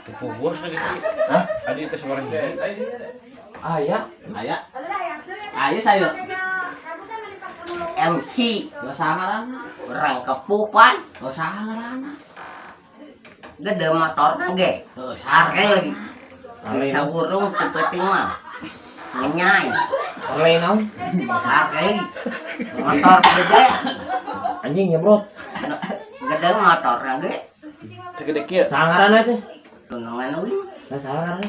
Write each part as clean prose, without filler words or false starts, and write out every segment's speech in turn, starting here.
Tupugus lagi sih. Hah? Tadi itu seorang hiji. Aya. Aya. Aya saya. MC Gak saha ngaranna. Orang kepupan. Gak saha ngaranna. Gede motor ge. Heuh, saha. Harga bisa burung seperti mah. Ngenyai. Harley naon? Harga motor gede. Anjing nyebrot. Gede motor ge. Segede kieu. Saha ngaranna teh? Tunungan euy. Lah saha ngaranna?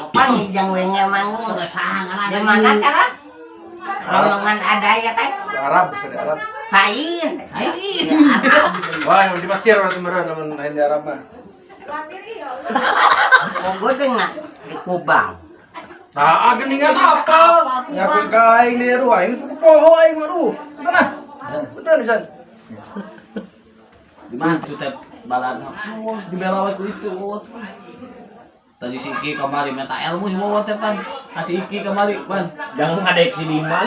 Kapan hijang wenge manggung? Gak saha ngaranna. Di mana cara? Rombongan ada ya teh? Di Arab, bisa di Arab. Lain. Lain. Di Arab. Wah, yang di Mesir berarti meureun lamun lain di Arab mah. Pogo dengan di Kubang. Nah, geuningan apa? Nyakeun ka aing nih aduh, aing suka poho aing mah aduh. Betul nah. Betul pisan. Di mana tuh teh balad? Oh, di bela we ku itu. Tadi si Iki kamari minta ilmu semua teh pan. Kasih Iki kamari pan. Jangan ngadek si Diman.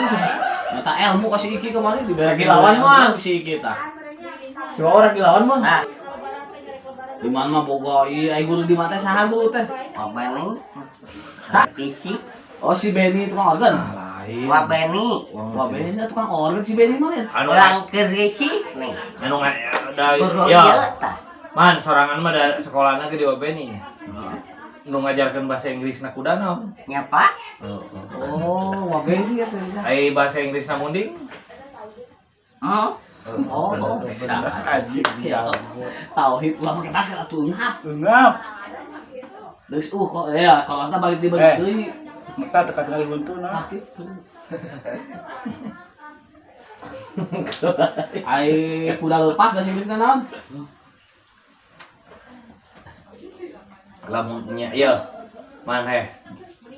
Minta ilmu kasih Iki kamari di bela Lagi lawan mah. si Iki tah. Si orang dilawan mah. Nah, Di mana mah boga ieu ai guru di mana teh saha guru teh? Wa Beni. Fisik. Oh si Benny tukang organ. Lain. Wa Beni. Wah Benny tukang organ si Benny mah ya. Anu Ulang kerisi nih. anu da Guru ya. ieu tah. Man sorangan mah da sekolahna ge di Wabeni. Nu ngajarkeun bahasa Inggris na kuda naon? Nyapa? Oh, wah Benny ya teh. Ai bahasa Inggris na munding? Hmm? Oh, oh, Anjing. Tauhid ulah make masker atuh ngap. Ngap. Geus kok ya kalau kita balik di balik deui. Meta teka tinggal huntu nah. Nah gitu. Ai kuda lepas bahasa Inggrisna naon? Lamun nya ieu. Man heh.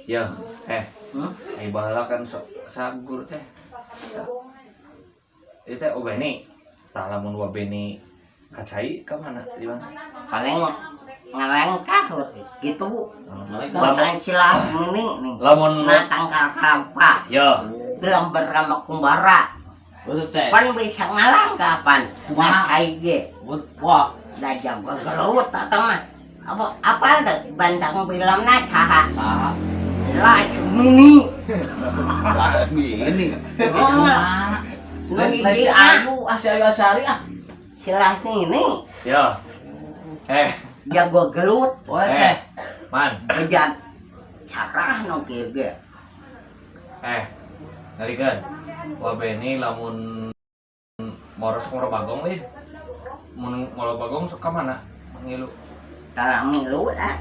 Ieu, heh. Hmm? Ai baheula kan sok sagur teh. Ieu teh Obeni. Tah lamun Wabeni kacai ka mana? Di mana? Paling ngalengkah gitu. Mereka Buatan silah ini nih. Lamun Nah tangkal kelapa. yo Gelam berama kumbara. Betul teh. Pan bisa ngalangkah pan. Kumaha? Nah ge. Wah, Da jago gelut atau mah. Apa apa tuh bandang filmna saha? saha? Lasmini. Lasmi ini. Oh, Nu si Ayu, ah si Ayu Asari ah. Si Lasmini yo. Eh, jago gelut. Oh teh. man. Kejar carah nu kieu ge. Eh, ngarikeun. Wabeni lamun moros ngoro bagong euy. Mun ngoro bagong sok ka mana? Ngilu. Tah milu dah.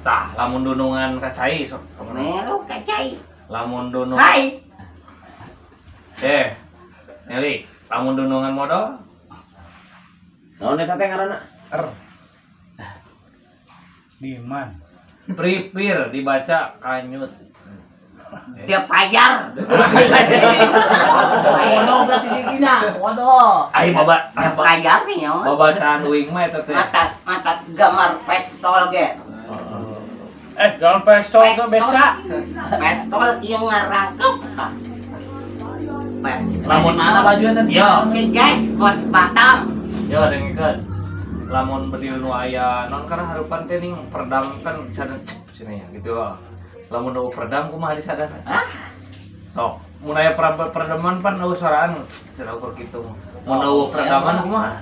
Tah, lamun dunungan kacai sok ka mana? Milu kacai. Lamun dunung Hai. Eh, Nelly, lamun dunungan modal Naon eta teh ngaranna? R. Diman. pripir dibaca kanyut. Dia payar. Waduh berarti si Gina. Waduh. Ai baba Dia payar nya. babacaan uing mah eta teh. Mata mata gambar pistol ge. Eh, jangan pistol ke beca. Pistol ieu ngarangkep. Lamun Mana baju eta? Yo, Si Jais bos Batam. yo dengekeun. Lamun bedil nu aya non karena harupan teh ning peredam kan sadar cep cenah ya gitu. Lamun nu peredam kumaha disadar? Hah? Sok, mun aya peredaman pan eueuh soraan cenah ukur kitu. Mun eueuh peredaman kumaha?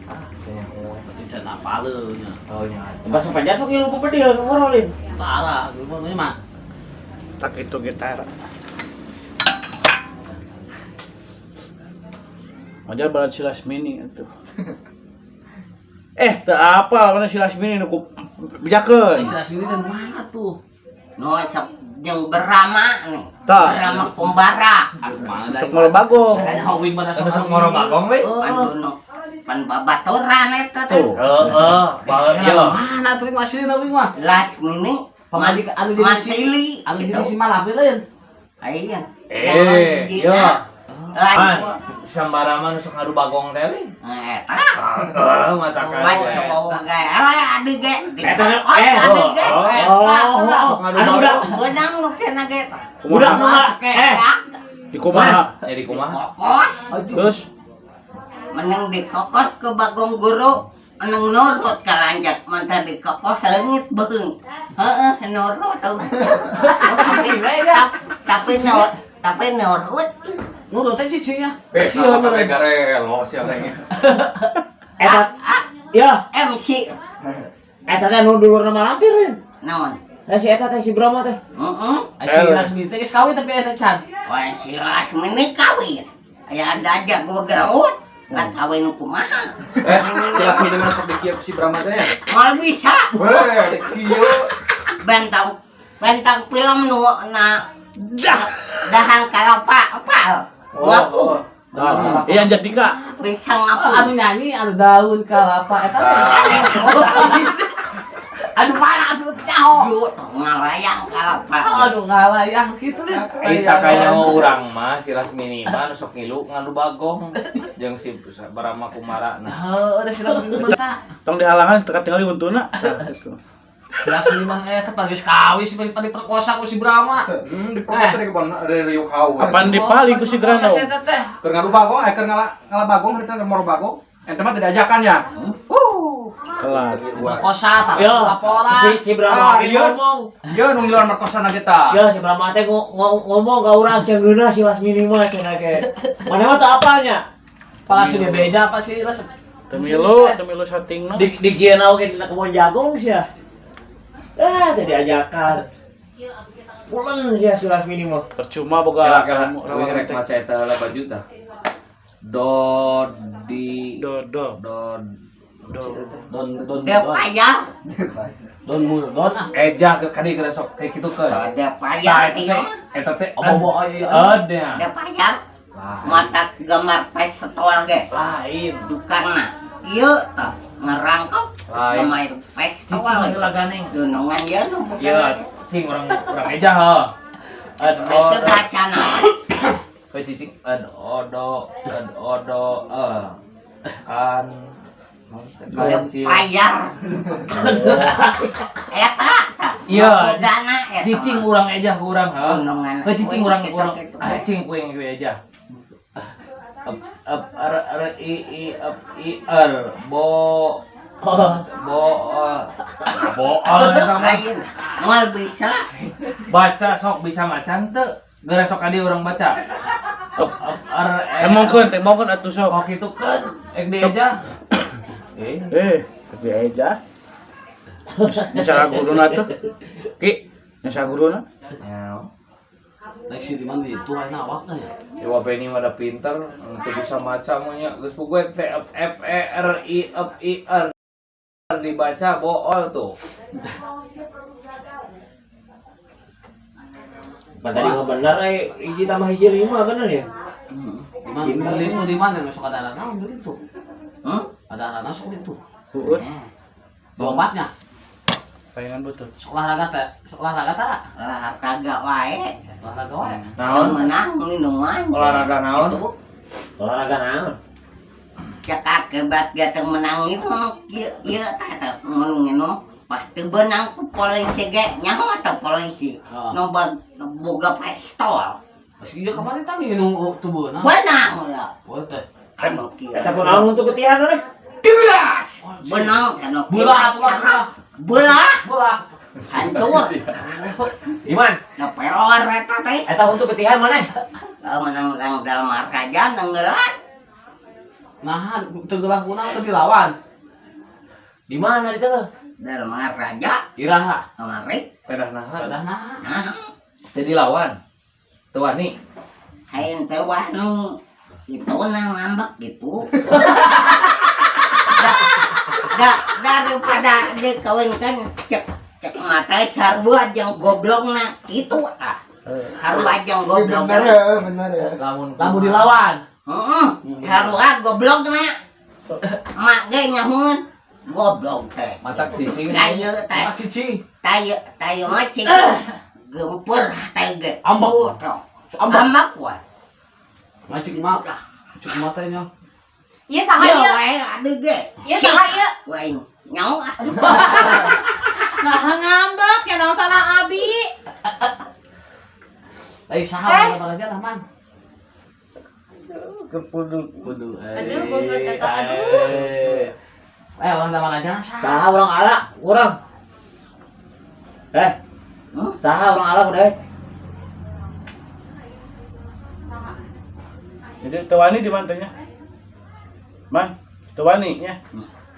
Ah, cenah Berarti cenah apaleun nya. Oh nya. Bahasa pajar sok ngilu bedil ngorolin. Parah, gimana mah? Tak itu gitar. Wajar balat si Lasmini itu. Eh, teu apa mana si Lasmini nu ku bejakeun. Si Lasmini teh mana tuh? Nu jeung berama nih. Tah. Berama kumbara. Aku mana Sok ngoro bagong. Saya hawing mana Sok ngoro bagong we. Pan nu pan babaturan eta teh. Tuh. Heeh, bae yo. Mana tuh masih na wing mah? Lasmini Pamajikan anu jadi si Mantili anu gitu. jadi si Malapi lain. Iya. Eh, yo. Man. Sambaraman sok ngadu bagong teh li. Eta. Heeh, matakan. Baik semua ge eleh adi ge. Eta Dikokos adi ge. Oh, anu budak Beunang nu kena ge. budak nu Di kumaha? Di kumaha? Dikokos. Terus Menang dikokos ke Bagong Guru. Menang nurut ka lanjak mantap dikokos leungit beung. Heeh, nurut. Tapi nurut. Nurut teh cicingnya. Siapa garelo siapa orangnya. Eta ya, MC eta teh nu dulurna mah lampir. Naon? Lah si eta teh si Brahma teh. Heeh. Si Rasmi teh geus kawin tapi eta can. Wah, si Rasmi kawin. Aya ada aja gua geraut. Lah kawin kumaha? Si Rasmi teh masuk di kieu si Brahma teh. Moal bisa. Weh, kieu. Bentang film nu na dahan kalapa apal. Ngapu. Iya Jatnika. Bisa ngapu. Anu nyanyi anu daun kalapa eta teh. Aduh mana atuh nyaho. Yu ngalayang kalapa. Aduh ngalayang kitu deh. Ai sakanya urang mah si Rasmini mah nu sok ngilu ngadu bagong jeung si Brahma Kumara nah. Heuh, da si Rasmini mah tah. Tong dihalangan teka tinggali untuna. Nah, gitu. Si Rasmini mah eta teh geus kawin si bari diperkosa ku si Brahma. Diperkosa di kebon dari riuk hau. Apaan dipali ku si Grano? Diperkosa si eta teh. Keur ngadu bagong, keur ngala bagong harita keur moro bagong. Ente mah tidak ajakan ya. Kelar. Merkosa tah Yo, laporan. si Brahma ge ngomong. Iya nu ngiluan merkosa na kita. Ya si Brahma teh ngomong ka urang ceungeunah si Lasmini mah cenah ge. Mana mah teu apalnya? Pala si bebeja apa sih Las? Temilu satingna. Di kieu oge dina kebon jagung sia. Teh diajakan. Pulen sia si Lasmini mah. Percuma boga. Kela kela rek maca eta heula baju tah. Do di Dodo. don Do. Don don Dia payah. Don mur don ah. Eja ke kadi keur sok kayak kitu keun. Dia payah ieu. Eta teh Obo ieu. Ed nya. Dia payah. Mata gambar pestol ge. Lain. Tukangna ieu tah ngerangkep gambar pestol. Cicing heula ganeng. Dunungan ieu nu bukan. Ieu cing urang eja heuh. Ed Itu bacana. Heuh cicing ed odo ed odo kan Payar. Eta tah. Iya. Bogana eta. Cicing urang eja ku urang heuh. Dunungan. Heuh cicing urang urang. Cicing kuing ku eja. F R R I I F I R bo bo bo eta mah. Lain. Moal bisa. Baca sok bisa macan teu. Geura sok adi urang baca. F F R E. Temongkeun atuh sok. Oh kitu keun. Ek dieja. Tapi aja. Nyasa guruna tuh. Ki, nyasa guruna. Ya. Naik si di mana itu lain awak teh ya. Dewa Beni mah da pinter, teu bisa maca mah nya. Geus puguh T F F E R I F I R dibaca bool tuh. Pan tadi mah bener hiji tambah hiji 5 bener ya? Di mana itu di mana masuk ada anak naon itu? Ada anak masuk itu. Huut. Dua empatnya. Palingan betul. Sekolah raga teh, sekolah raga teh. Olahraga wae. Olahraga wae. Naon? Menang minuman. Olahraga naon? Olahraga naon? Cek akibat gateng menang itu ieu teh teh mun nginum pasti benang ku polisi ge nyaho teh polisi. Nu boga pistol. Meski dia kemarin tadi nginum tuh beunang. Benang lah. Boleh teh. Eta kunaon untuk ketihan oleh? Jelas. Benang kana. Belah atuh. Belah. Belah. Hancur. Iman. Da pelor eta teh. Eta untuk ketihan maneh? Menang nang dalam raja nenggelat. Nah, teu gelah kunaon teu dilawan. Di mana di tengah? Dalam raja. Iraha. Kamari. Pedah naha. Pedah naha. Nah. Teu dilawan. Teu wani. Hain teu wani. Itu nang ngambek gitu. Daripada dikawinkan cek mata sarua jeung goblokna kitu ah. Sarua jeung goblok. Bener ya, bener ya. Lamun lamun dilawan. Heeh, sarua goblokna. Mak ge nyamun goblok teh. Matak cicing. Tayo teh. Matak cicing. Tayo tayo mah cicing. Gempur teh ge. Ambek. Ambek wae. Ngacik mah. Cuk matanya. Ieu saha Ieu ieu? wae aduh ge. Ieu saha ieu? Wae nyaho ah. Nah, ngambek ya naon salah abi. Lain saha Eh. urang aja lah man. Kepuduk. Kudu. Aduh, bogot eta, aduh. Eh, urang zaman aja lah saha. Saha urang ala, urang. Eh. Hmm? Saha urang ala udah. Jadi tewani di mana tanya? Man, tewani nya.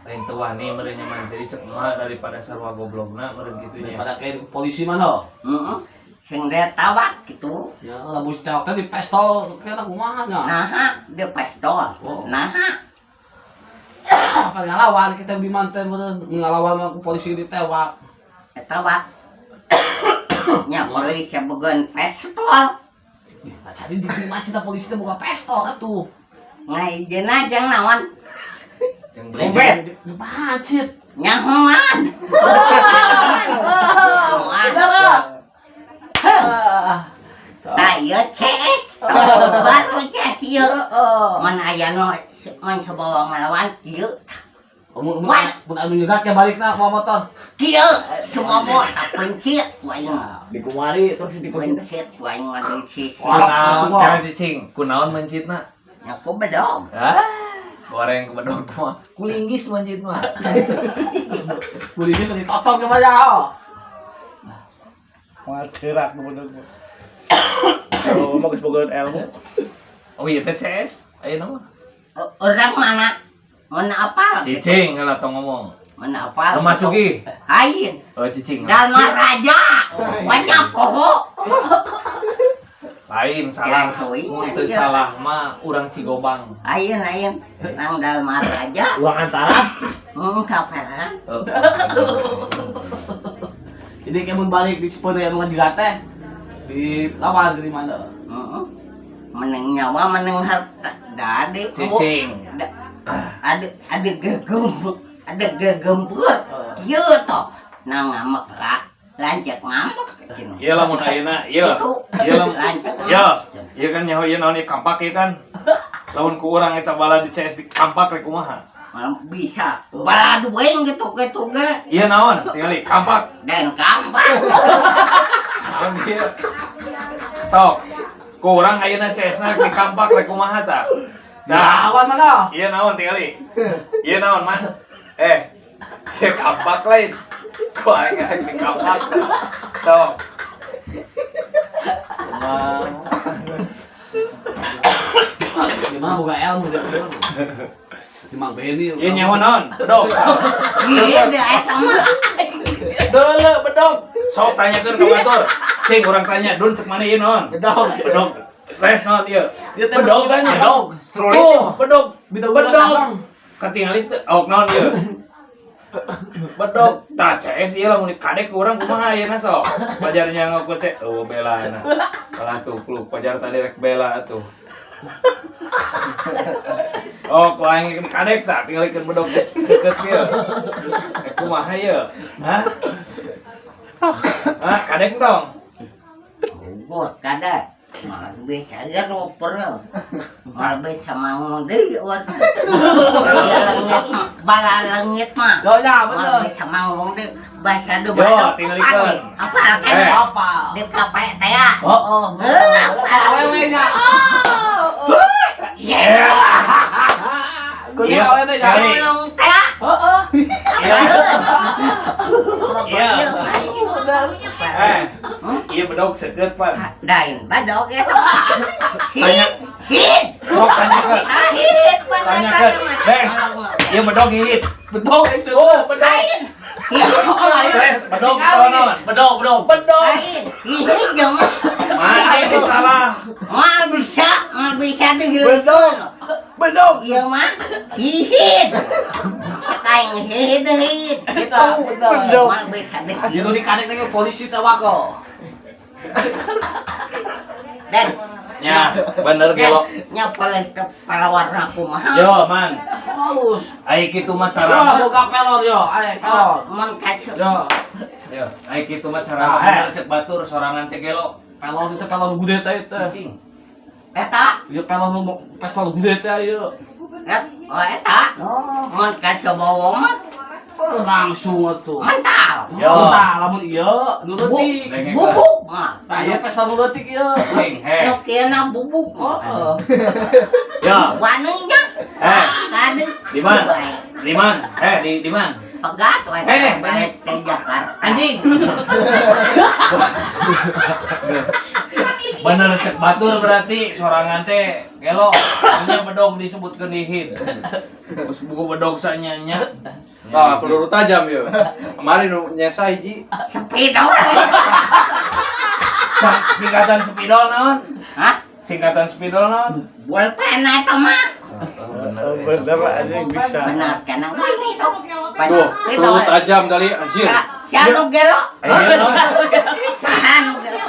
Lain teu wani meureun nya man jadi cek emak daripada sarua goblogna meureun kitu nya. Daripada kayak polisi mana ho. Heeh. Sing dia tawak gitu. Ya, lamun si tewak teh di pestol kira kumaha nya. Naha dia pistol. Oh. Naha Apa ngalawan kita di manten meureun ngalawan mah ku polisi ditewak. tawak. Nya polisi bogan pistol. Nah, jadi di macet polisi teh buka pestol atuh. Ngaijena jang naon? Yang Dompet. Di macet. Nyahoan. Nyahoan. Saudara. Ah. Tah ieu CS. Baru CS ieu. Mun aya nu mun sabawa ngalawan kieu. Mun mun anu nyegat ke balikna mawa motor. Kieu sumobo tak pencit ku aing. Di kumari terus di kunci. Pencit ku aing ngadu sisi. Kunaon Semua. kira cicing, kunaon mencitna? Nya ku bedog. Hah? Goreng ke bedog mah. Kulinggis mencit mah. Kulinggis ditotong ke mana ho. Moal gerak bedog. Oh, mau geus boga ilmu. Oh iya teh CS. Ayeuna mah. Orang mana? Mana apal? Cicing heula tong ngomong. Mana apal? Nu masuki. Ain. Oh cicing. Dalma Raja. Banyak poho. Lain salah. Ya, soing, Mun teu iya. salah mah urang Cigobang. Ain ain. Nang Dalma Raja. Uang antara. Kaparan. Oh. Jadi kayak mun balik di Cipeundeuy anu ngajigat teh di lawan di mana? Heeh. Meneng nyawa meneng harta. Dade. Cicing. Ada gegembur, ada gegembur. Ieu toh. Nah ngamek lah. Lanjut ngambek cenah. Ieu lamun ayeuna, ieu. Itu. Ieu lamun Lanjut Yo, ieu kan nyaho ieu naon ieu kampak ieu kan. Lamun ku urang eta bala di CS di kampak rek kumaha? Malah bisa. Baladu aing gitu gitu ge. Ieu naon? Tingali kampak. Dan kampak. Naon ieu? Sok. Ku urang ayeuna CS-na di kampak rek kumaha tah? Nah, Lawan mana? ieu naon tingali? Ieu naon man? Ieu kampak lain. Ku aing rek di kampak. Sok. Kumaha? Gimana boga ilmu dia. Di Mang Beni. Ieu nyaho naon? Bedog. Ieu dia eta mah. Deuleu bedog. Sok tanyakeun ka batur. Cing urang tanya, Dun cek mana ieu naon? Bedog. Bedog. Res naon ieu? Dia teh Bedog kan ya? Bedog. Serulit bedog. Bedog. Bedog. Katingali teu awak naon ieu? Bedog. Tah CS ieu lamun dikadek ku urang kumaha ayeuna sok? Pajarnya ngaku cek. Oh bela na. Kalah tuh klub pajar tadi rek bela atuh. Oh, ku aing kadek tah tingalikeun bedog seukeut ieu. Eh kumaha ieu? Hah? Hah, kadek tong. Gugur kada. Malah bisa geroper. Malah bisa mangun deui urang. Leungit mah, bala leungit mah. Yo nya Malah bener. bisa manggung deui. Bahasa Yo, deui. tingalikeun. Apa kan? Eh. Apa? Di kape teh ya. Oh, oh. Heuh, apa? Awewe nya. Iya. Kudu awewe nya. Kali. Tolong teh. Heeh. Iya. Iya. Eh, ieu bedog seukeut pan. Dain badog ya. Tanya. Hit. Sok tanyakeun. Ah, hit. Tanyakeun. Beng. Ieu bedog hit. Bedog Oh, bedog. Lain. Hit. Res, bedog tau naon? Bedog, bedog. Bedog. Lain. Hit jeung Mana ini salah? Mal bisa digeulikeun. Bedog. Ieu mah hihit. Cek aing hihit hihit gitu. Bedog. Mal bisa Itu digeulikeun. dikadek teh polisi tewak kok. Dan Ya, bener gelo. nya poleh ke palawarna kumaha. Yo, man. Halus. Ai kitu mah Yo, cara. boga pelor yo, ayo pelor. Mun kasih Yo, Yo, ai kitu mah cara Ah, bener cek batur sorangan teh gelo. pelor itu pelor gede teh teh. Cicing. eta Ieu pelor nu pistol gede teh ieu. Oh eta. Mun ka Bowo mah Langsung atuh. mental. Yo. Tah, lamun ieu nu leutik. Bubuk mah. Tah ieu pistol nu leutik ieu. Cing, he. Nu kieu bubuk. Heeh. Ya. Waneunya. Eh, Kade. di mana? Di mana? Eh, di mana? Pegat we Eh, balik ke Jakarta. Anjing. Bener cek batur berarti sorangan teh gelo nya bedog disebutkeun dihit. Geus buku bedog sanyanya. Ah, peluru tajam ya. Kemarin nu nyesa hiji. Spidol. Singkatan spidol naon? Hah? Singkatan spidol naon? Bolpen eta mah. Bener anjing bisa. Benar kana wani tuh. Tuh, peluru tajam kali anjir. Sia nu gelo? Ayo naon? Saha nu gelo?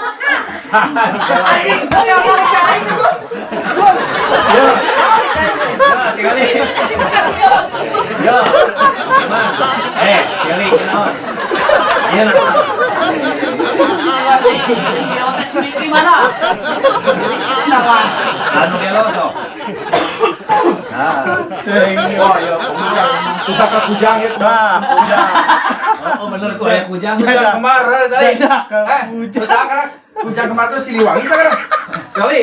Ya, tinggali. Yo. Eh, tinggali naon? Iya naon? Sini mana? Anu gelo sok. Nah. Wah, ya pusaka kujang ya. Nah, kujang. Oh, bener tuh aya kujang. Kujang kemar tadi. Tidak ke Eh, pusaka kujang kemar tuh Siliwangi sekarang. Kali.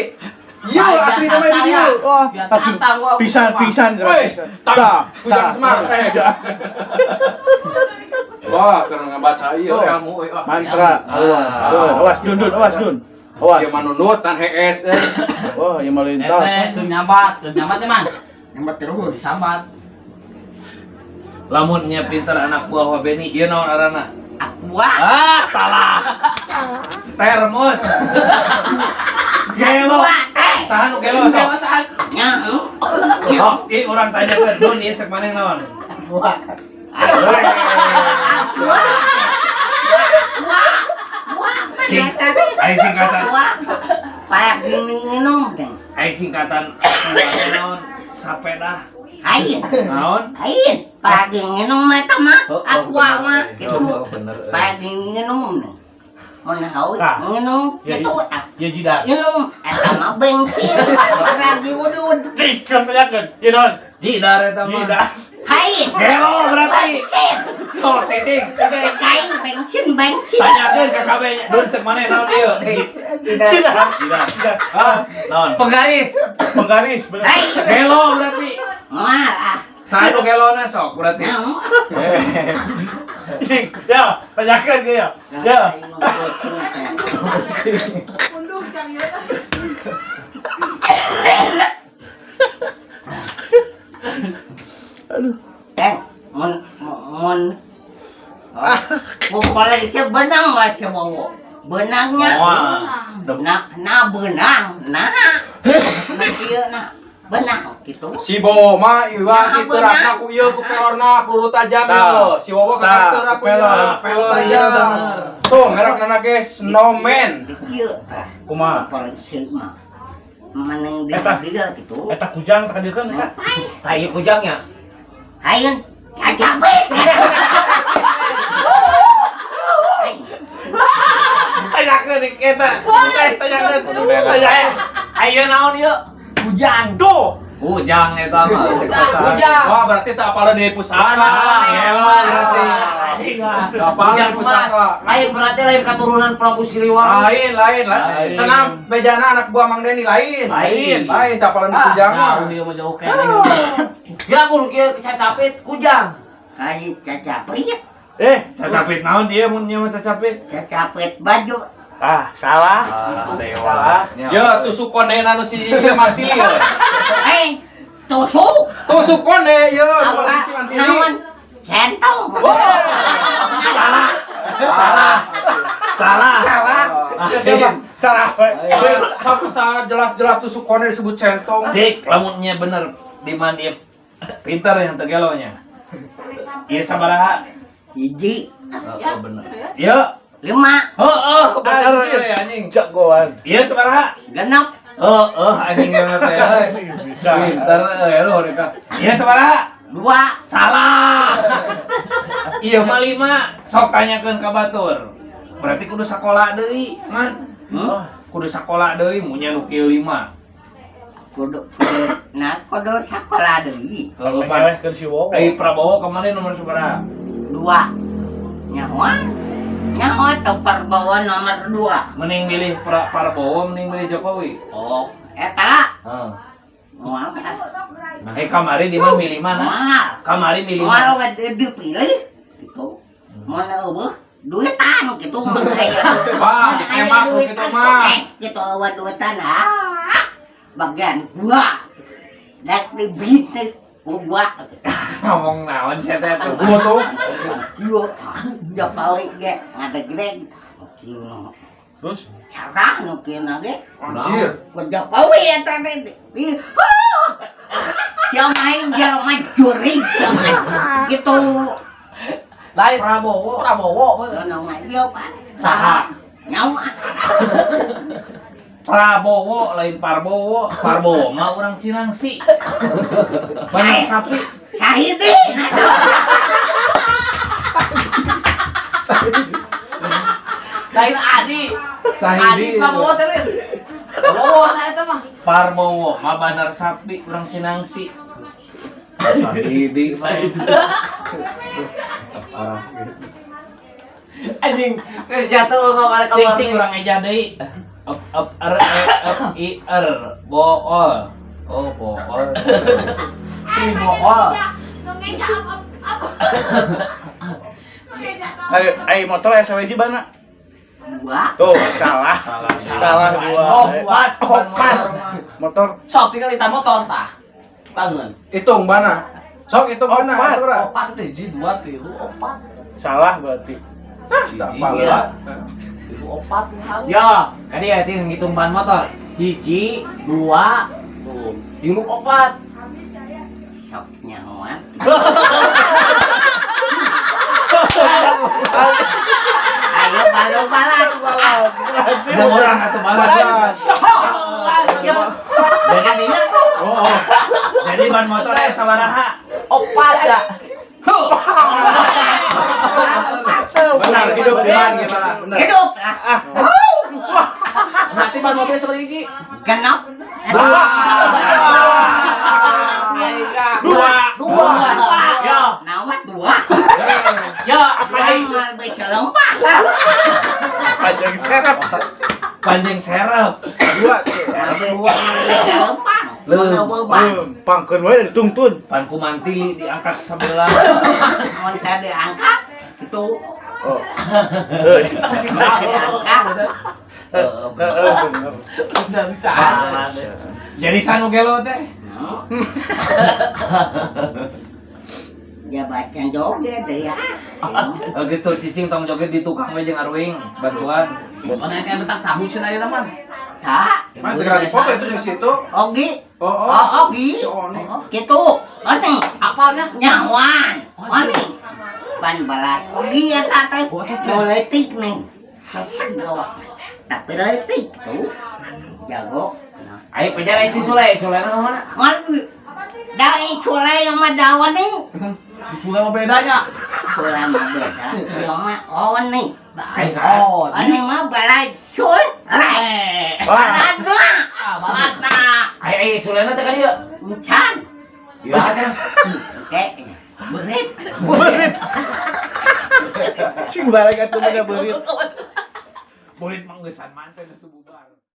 Iya, asli namanya di dia. Wah, Biasa gua. pisan pisan Woi, Tah, kujang Semar. Eh. Wah, karena ngebaca iya Oh. ilmu euy. Ah. Mantra. Ah. Dun, awas dun dun, awas dun. Awas. Dia manunut tan hees eh. Wah, yang melintas. Teh teu nyambat, teu nyambat man. Nyambat terus disambat. Lamun nya pinter anak buah Wa Beni, ieu naon arana? Aqua. Ah, salah. Termos. Gelo. Aqua teh. Saha nu gelo sok? Nya. Oh, ieu urang tanyakeun Dun ieu cek maneh naon? Aqua. Aqua. Aqua. Eta teh. Ai singkatan, Aqua. Payak minum teh. ai singkatan aqua teh naon? Sapedah. Ain. Naon? Ain. Payak minum eta mah. Oh, oh, Aqua bener, mah eh. kitu. Oh, bener, eh. Payak minum. Mun haus Tah. minum Ya, kitu tah. Ya jidat. Minum eta mah bensin. Paragi udud. Cik, kan tanyakeun. Ieu naon? Jidar eta mah. Jidat. Hai. Gelo berarti. Bensin. Sok titik. Cek aing bensin bensin. Tanyakeun ka kabeh nya. Dun cek maneh naon ieu? Jidat. Jidar. Jidat. Ah, naon? Penggaris. Penggaris bener. Hai. Gelo berarti. Moal ah. Saha nu gelona sok berarti. Naon? Cik, ya, tanyakeun ge ya. Ya. Unduh siang ieu teh. Aduh. Eh, mun mun polisi benang wae si Bowo. Benangnya. Moal. Nah, nah benang, nah. Nah ieu nah. Benang gitu. Si Bowo mah iwa Nah, diterakna ku ieu ku pelorna peluru tajam Tah. ieu. Si Wowo Tah, karakter ku ieu pelor. pelor Iya, ieu. bener. Tuh merekna ge Snowman. Ieu tah. Kumaha? Polisi mah. Meneng di Eta. dia gitu. Eta kujang tak kadiekeun eta. Tah ieu kujangnya. Hayun cacapet. Tanyakeun eta. Eh, tanyakeun. Tanyakeun. Ayo naon ieu? Kujang. Tuh. Ujang eta mah cek sasaha. Ujang. Wah, berarti tak apal di pusaka. Gelo berarti. Tak apal di pusaka. Lain berarti lain keturunan Prabu Siliwangi. Lain, lain, lain. Lain. Cenah bejana anak buah Mang Deni lain. Lain. Lain tak apal di kujang mah. Nah, ieu mah jauh keneh. Ya aku kieu cacapit kujang. Hayu cacapet. Eh, Cacapit naon dia mun nya mah cacapit? Cacapet baju. ah, salah. Ah, dewa. Salah. Ya, tusuk konde anu si ieu mantili ya. Eh, tusuk. Tusuk konde ieu Apa? polisi mantili. Naon? Centong. Salah. Salah. Salah. Salah. Salah. Salah. Sapu jelas-jelas tusuk konde disebut centong. Cik, lamunnya bener di mana dia pintar yang tegelonya. Iya sabaraha? Hiji, Oh, bener. Iya. 5, Heeh, bener Anjir. euy anjing. Jagoan. Iya sabaraha? 6, Heeh, anjing banget ya. Bisa. Pintar euy lu mereka. Iya sabaraha? 2, Salah. Iya mah 5. Sok tanyakeun ka batur. Berarti kudu sakola deui, man. Hmm? Kudu sakola deui munya nu kieu 5. Kudu nah kudu sakola deui. Kalau si Wowo. Ai Prabowo kemarin nomor sabaraha? 2. Nyawa. Nyawa teu Prabowo nomor 2. Mending milih Prabowo mending milih Jokowi. Oh, eta. Heeh. Moal. Eh kamari di mana milih mana? Moal. Kamari milih mana? Moal we dipilih gitu. Mun eueuh duitan gitu mun aya. Wah, emang ku situ mah. Gitu eueuh duitan ah. Bagian gua. Dek dibit ku gua. Ngomong naon sia teh tuh. Gua tuh. Kieu Jokowi ge ngadegdeg. Kieu nu. Terus Cara nu kieu na ge. Anjir. Ku Jokowi eta teh. Sia main jelema jurig sia main gitu. Lain Prabowo, Prabowo Nu ngadio pan. Saha? Nyawa. Prabowo lain Parbowo. Parbowo mah urang Cinangsi. Banyak sapi. Sahidi. Lain Adi. Sahidi. Adi Prabowo teh lain. Prabowo saya teh mah. Parbowo mah bandar sapi urang Cinangsi. Sahidi. Parah. Anjing, jatuh lu kemarin Cing cing urang eja deui. F F R E F I R bool. Oh, bool. Ini bool. Nu ngeja up up. Ai motor aya sawiji bana? 2. Tuh, salah. Salah 2. Opat, opat. Motor sok tinggal kita motor tah. Tukangeun. Hitung bana. Sok hitung bana. Opat teh hiji 2 3 4. Salah berarti. Tak apa. 3 4 Ya, tadi ya ting ngitung ban motor. 1 2 tuh 3 4. Sok nyawa. Ayo balu-balan. Ada orang atau balan. Jadi Oh. Jadi ban motor aya sabaraha? 4 ya. Benar, hidup di ban gimana? Benar. Hidup lah. Nanti ban mobil seperti ini. Genap. 2. 2. Ya. Nawat 2. Ya, apa lagi? Mal bisa lompat. Panjang serep. Panjang serep. 2 tuh. Bisa lompat. Leuh. Pangkeun we ditungtun. Pan kumanti diangkat sebelah. Mun tadi diangkat itu. Oh. Diangkat. Heeh, bener. Udah bisa. Jadi sanu gelo teh. Ya baca joget deh ya. Geus tuh cicing tong joget di tukang we jeung arwing bantuan. Mana kayak bentak tamu cenah ayeuna mah. Sa. Mana tegera dipoto itu jeung situ. Ogi. Oh, oh. Ogi. Kitu. Oni. Apalnya? Nyawan. Oni. Ban balat. Ogi eta teh. Nu leutik nih. Seseg gawat. Tapi leutik tuh. Jago. Ayo penjara si Sule, Sule na mana? Mal dai Sule yang mah dawan nih. Si Sule mah bedanya. Sule mah beda. Ieu mah oni. Oh, oni mah balai Sule. Baladna. Baladna. Ayo ayo Sule na teh ka dieu. Encan. Baladna. Oke. Berit. Berit. Sing balik atuh mah berit. Berit mah geusan manten atuh.